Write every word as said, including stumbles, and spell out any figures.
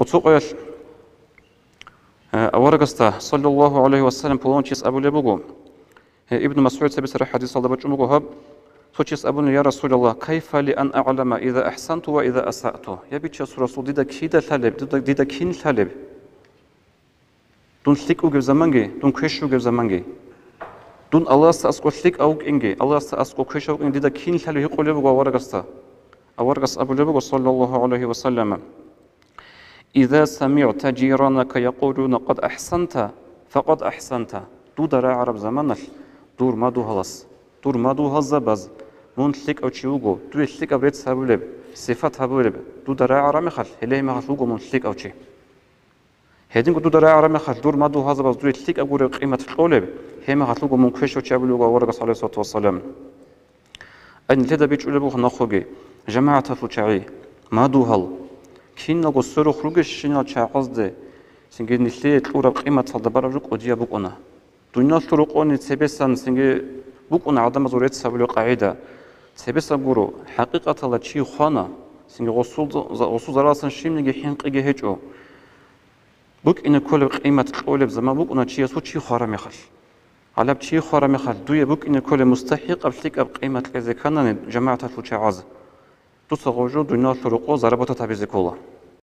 Цо къоялъ, э, аварагасда, саллаллагьу гӀалайгьи ва саллам, пуланав чияс абулеб буго, э, Ибн МасгӀуд цебесараб хӀадисалда бачӀун буго гьаб, цо чияс абуна: «Я Расулаллагь, кайфа ли ан а'лама иза ахӀсанту ва иза асаъту?» Я Бичасул Расул, дида кида лъалеб, дида, дида кин лъалеб? Дун лъикӀ вугеб заманги, дун квеш вугеб заманги. Дун Аллагьасда аскӀов лъикӀав вукӀинги, Аллагьасда аскӀов квешав вукӀинги дида кин лъалеб гьикъулеб буго аварагасда. Аварагас абулеб буго, саллаллагьу гӀалайгьи ва саллама: «Иза самигӀта жиранака якъулуна къад ахӀсанта, факъад ахӀсанта». Дуда рагӀараб заманалъ дур мадугьалас, дур мадугьалзабаз: «Мун лъикӀав чи вуго, дуе лъикӀаб рецц гьабулеб, сифат гьабулеб», дуда рагӀараб мехалъ, гьеле гьеб мехалъ вуго мун лъикӀав чи. Гьединго дуда рагӀараб мехалъ дур мадугьалзабаз дуе лъикӀаб гуреб къимат кьолеб, гьеб мехалъ вуго мун квешав чи абулеб буго аварагас, гӀалайгьиссалату вассалам. Ай, нилъеда бичӀчӀулеб буго нахъеги, жамагӀаталъул чагӀи, мадугьал, киналго сверухъ ругелщинал чагӀазде, цинги нилъее кьураб къиматалда бараб жо кӀудияб букӀуна. Дуниялалъул рокъони цебесан цинги букӀуна гӀадамазул рецц гьабулеб къагӀида. Цебесан гуро, хӀакъикъаталда чи хвана, цинги гъосул, гъосул заралдасан щибниги хӀинкъиги гьечӀо. БукӀине кколеб къимат кьолеб заман букӀуна чиясул чи хвараб мехалъ. Гьалаб чи хвараб мехалъ, дуе букӀине кколеб мустахӀикъаб лъикӀаб къимат кьезе кканани, жамагӀаталъул чагӀаз, дуца гъов жо дуниялалъул рокъо заработать гьабизе ккола.